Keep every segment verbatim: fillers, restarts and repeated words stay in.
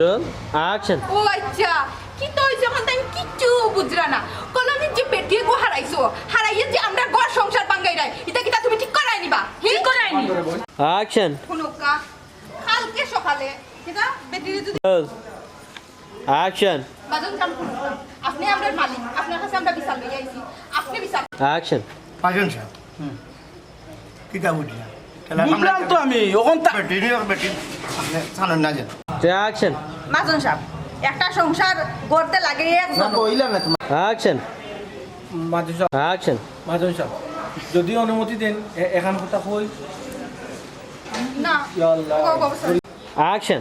Action. ও আচ্ছা, কিতা অইছে অখন তাইন কিচ্ছু বুঝরা না। কলোনির যে বেটি এগু হারাইছো, হারাইয়া যে আমরার ঘর সংসার ভাঙ্গাইরায়, ইতা কিতা তুমি ঠিক করায় নিবা? হুম? ঠিক করায় নি। Action. হুনউক্কা, কালকে সকালে কিতা বেটিরে যদি Action. বাজন কাম করুন, আপনি আমরার মালিক, আপনার কাছে আমরা বিচার লইয়া আইছি, আপনি বিচার Action. বাজন সাব, কিতা বুঝলা? বুঝলাম তো আমি, অখন তা- বেটি নি, বেটি। আপনি জানেন না যে। Action. মাজন সাব, একটা সংসার গড়তে লাগে একজন। না, কইলাম না তোমার। Action. মাজন সাব। Action. মাজন সাব, যদি অনুমতি দেন, এ-, এখান কথা কই। না। ইয়া আল্লাহ। ও বাবা, sorry। Action.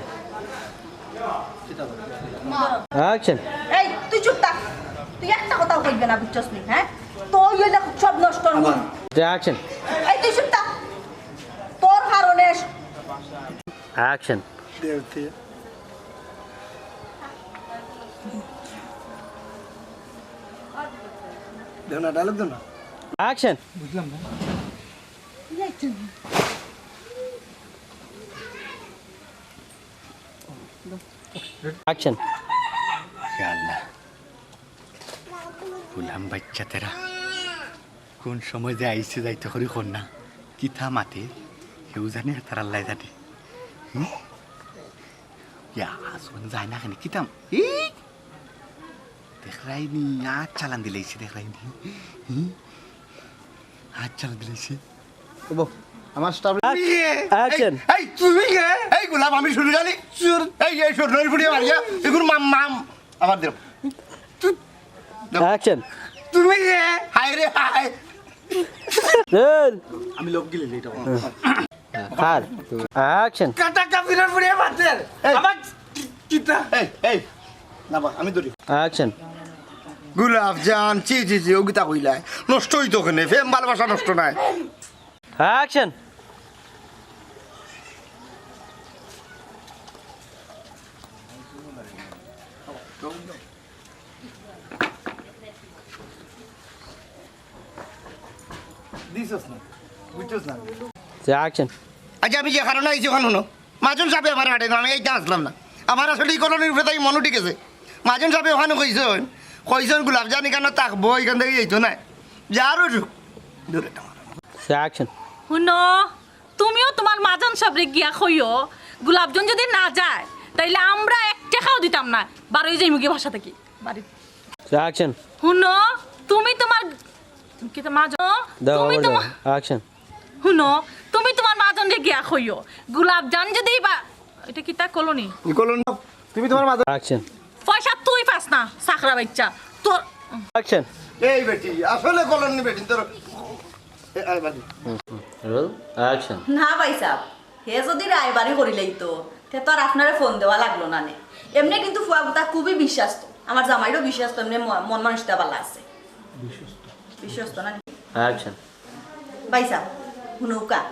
মা। Action. এই, তুই চুপ থাক। তুই একটা কথাও কইবে না, বুঝছস নি, হ্যাঁ? তোর অইলে সব নষ্ট অইবো। Action. এই, তুই চুপ থাক। তোর কারণে Action. দেও না, dialogue দেও না। Action. বুঝলাম না। Action. ইয়া আল্লাহ, গোলাম বাইচ্চা তেরা। কোন সময় যে আইছে যাইতে করি কর না। কিতা মাতে? কেউ জানে? তার আল্লাহ জানে। হুম? ইয়া, আসমান যায় না কেনে? কিতা? এই! দেখরায়নি, আত চালান দিলাইছে, দেখরায়নি। হুম? আত চালান দিলাইছে। ওবো, আমার staff Action. এই, এই, তুই কে? এই গোলাম, আমি শুরু জানি। চুর। এই, এই, শুরু নই ফুটিয়ে মারিয়া। এগুলো মাম, মাম। আবার দেও। Action. তুমি কে? হায় রে, হায়। Roll. আমি লোক গিলে লেট। Action. কাটা কাপিরের ফুড়িয়ে মারতেন। এই। আমার কি-, কিতা? এই, এই। না বা, আমি ধরি। Action. গোলাপ জান, ছি, ছি, ছি, ও কিতা কইলায়? নষ্ট অইতো কেনে? প্রেম ভালোবাসা নষ্ট নায়। Action. দিছস না, বুঝছস না। Action. আচ্ছা, আমি যে কারণে আইছি অখন হুনো, মাজন সাবে আমার আটে না, আমি এইটা আসলাম না। আমার আসলে ই কলোনির উপরে তাই মনো ঠিক আছে। মাজন সাবে অখানো কইছইন, কইছইন গোলাপ জান ইখানো থাকবো, ইখান থাকি যাইতো নায়। যার অউক, দূরে থাকো। Action. হুনো, তুমিও তুমার মাজন সাবরে গিয়া কইও, গোলাপ জান যুদি না যায়, তাইলে আমরা এক টেকাও দিতাম না, বারই যাইমুগি বাসা থাকি। বাড়ি। Action. হুনো, তুমি তুমার, তুমি কি তুমার মাজন? দাও, তুমি আবার তুমার দাও। Action. হুনো, তুমি তুমার মাজনরে গিয়া কইও, গোলাপ জান যুদি বা, ইটা কিতা কলোনি? কলোনি। তুমি তুমার মাজন। Action. পয়সা তুই পাস না, ছাকরা বাইচ্চা। তোর Action. এই বেটি, আসলে কলোনি বেটি, তোর, এ, আয় বাড়ি। Roll. Action. না ভাইসাব, হে যুদি রায়বাড়ি করিলাইতো, তে তো আর আপনারে ফোন দেওয়া লাগলো না নে। এমনে কিন্তু ফুয়াগুতা খুবই বিশ্বস্ত, আমার জামাইরও বিশ্বস্ত, এমনে ম-, মন মানসিকতা ভালা আছে। বিশ্বস্ত। বিশ্বস্ত না? Action. ভাইসাব, হুনউক্কা,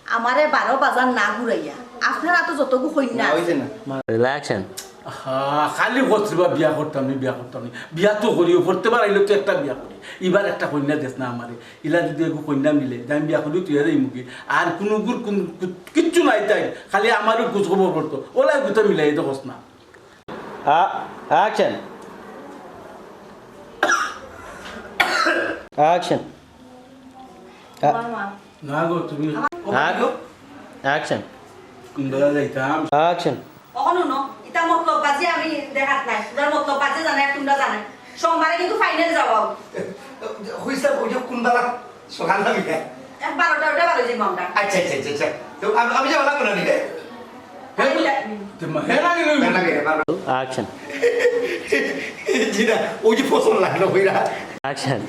আমারে বারো বাজার না ঘুরাইয়া, আপনারা তো যতগু কইন্যা না, অইছে না। Roll. Action. হা, খালি কইছ রে বা বিয়া করতাম নি, বিয়া করতাম নি। বিয়া তো করিও, করতে পারাইলে তো একটা বিয়া করি। ইবার একটা কইন্যা দেছ না আমারে। ইলা যুদি এগু কইন্যা মিলে, যে আমি বিয়া করি তুই যাইমুগি। আর কুনুগুর কুন, কু-, কিচ্ছু নাই তাই। খালি আমারও খোঁজ খবর করতো। ওলা গুতা মিলাই তো কছ না। আ-, Action. Action. আ- না গো, তুমি আ-, Action. কুন বেলা যাইতাম? Action. অখন হুনো, ইতা মতলববাজি আমি দেখাত নাই। তোমরা মতলববাজি জানায়, তোমরা জানায়। সোমবারে কিন্তু ফাইনাল যাওয়াও। কইছলাম, ওই যে কুন বেলা সকাল না বিকাল? এক বারোটা, ওটা বারো যে ঘন্টা। আচ্ছা, আচ্ছা, আচ্ছা, আচ্ছা। তো আমি, আমি যাওয়া লাগবো না নি? হে, হে না নি? হে না নি? Action. জি না, ওই যে পছন্দ লাগলো, ওইরা। Action.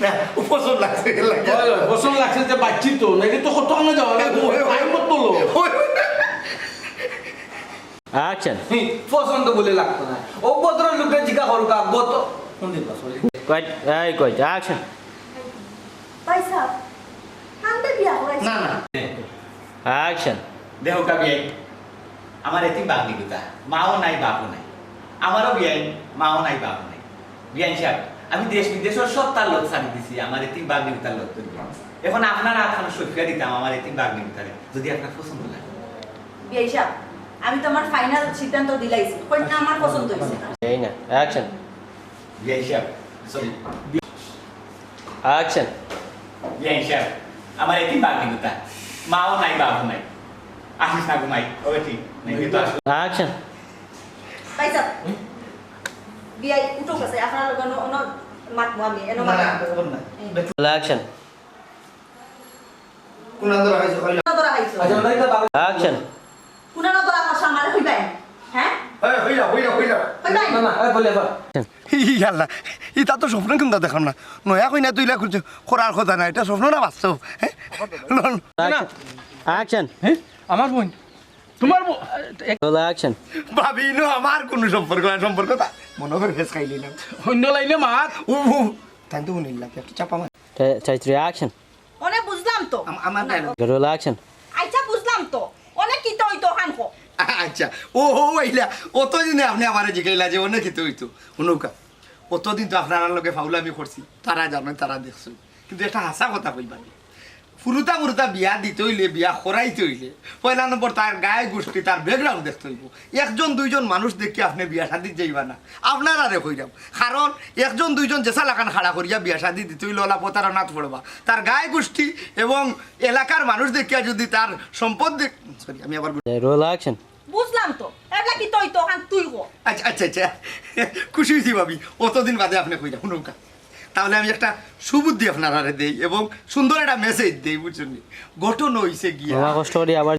না, ও পছন্দ লাগছে, লাগছে। ওই, ওই, পছন্দ লাগছে যে বাচ্চি তো, নাকি তো কত না যাওয়া লাগবে? ওই, ওই। টাইম মতো লো। ওই। Action. হুম, পছন্দ বলে লাগতো না। ও ভদ্র লোকে জিজ্ঞা করুক, আ, গত, কোন দিন বস, ওই? কই, এই কই, action. ভাইসাব, কান্দে বিয়া করাইছে? না, না। Action. দেখো কাবিয়াই, আমার এতিম বাগনি গুতা, মাও নাই, বাপও নাই। আমারও বিয়াই, মাও নাই, বাপও নাই। বিয়াই সাহেব, আমি দেশ বিদেশর সব তার লোক ছাড়ি দিছি, আমার এতিম বাগনি গুতার লোক তুলি। এখন আপনার আতখানো সইফিয়া দিতাম আমার এতিম বাগনি গুতারে, যদি আপনার পছন্দ লাগে। বিয়াই সাহেব, আমি তো আমার ফাইনাল সিদ্ধান্ত দিলাইছি, কোনটা আমার পছন্দ হয়েছে। এই না, অ্যাকশন। বিয়াই সাহেব, সরি। অ্যাকশন। বিয়াই সাহেব, আমার এতিম বাকি কথা। মাও নাই, বাপও নাই। আসিস না ঘুমাই, ওই ঠিক নাই, কিন্তু আসলে অ্যাকশন। ভাই সাহেব, বিয়াই উঠো গেছে, আপনার লগে অন্য, অন্য মাতমু আমি, এনো না, না, মাতমু। করুন না। এই। অ্যাকশন। কোন আন্দোলন হয়েছে? হইল। কোন ধরা খাইছো? আচ্ছা, ওটাই তো বাবা। অ্যাকশন। কোন ধরা খাইছো আমারে কইবাই? হ্যাঁ? হ্যাঁ, হইল, হইল, হইল। কইবাই? মামা, এই বলে এবার। ইয়াল্লা, ইতা তো স্বপ্ন কিন্তু দেখলাম না। নয়া কইনা তুইলা খুলছে, করার কথা না, এটা স্বপ্ন না বাস্তব? হ্যাঁ? লন। অ্যাকশন। হ্যাঁ, আমার বোন, তোমার বো-, রোল অ্যাকশন। ভাবি, ইনো আমার কোনো সম্পর্ক না, সম্পর্ক তা মনে করে ফেস খাইলি না। অন্য লাইনে মাত। ও, ও, তাই তো উনি লাগে একটু চাপা মার। চাই থ্রি, অ্যাকশন। অনেক বুঝলাম তো। আম-, আমার dialogue। Roll action. আচ্ছা, বুঝলাম তো। অনেক কিতা হইতো হান কো। আচ্ছা, ও, ও, এইলা, অতদিনে আপনি আমারে জিগাইলা যে অনেক কিতা হইতো। হুনউক্কা, অতদিন তো আপনারার লগে ফাউলামি করছি, তারা জানে, তারা দেখছইন। কিন্তু একটা হাছা কথা কইবা নি। ফুরুতা মুরুতা বিয়া দিতে হইলে, বিয়া করাইতে হইলে, পয়লা নম্বর তার গায়ে গোষ্ঠী, তার ব্যাকগ্রাউন্ড দেখতে হইব। একজন দুইজন মানুষ দেখি আপনি বিয়া শাদিত যাইবা না, আপনারারে কইরাম। কারণ একজন দুইজন যেসা লাখান খাড়া করিয়া বিয়া শাদি দিতে হইলে ওলা প্রতারণাত পড়বা। তার গায়ে গোষ্ঠী এবং এলাকার মানুষ দেখিয়া যদি তার সম্পদ দেখ-, সরি, আমি আবার বলি। Roll action. বুঝলাম তো। এবলা কিতা হইতো হান তুই কো। আচ্ছা, আচ্ছা, আচ্ছা, খুশি হয়েছি ভাবি, অতদিন বাদে আপনি কইরা হুনউক্কা। তাহলে আমি একটা সুবুদ্ধি আপনারারে দেই এবং সুন্দর একটা মেসেজ দেই, বুঝছেন নি? ঘটনা হইছে গিয়া মামা কষ্ট করি আবার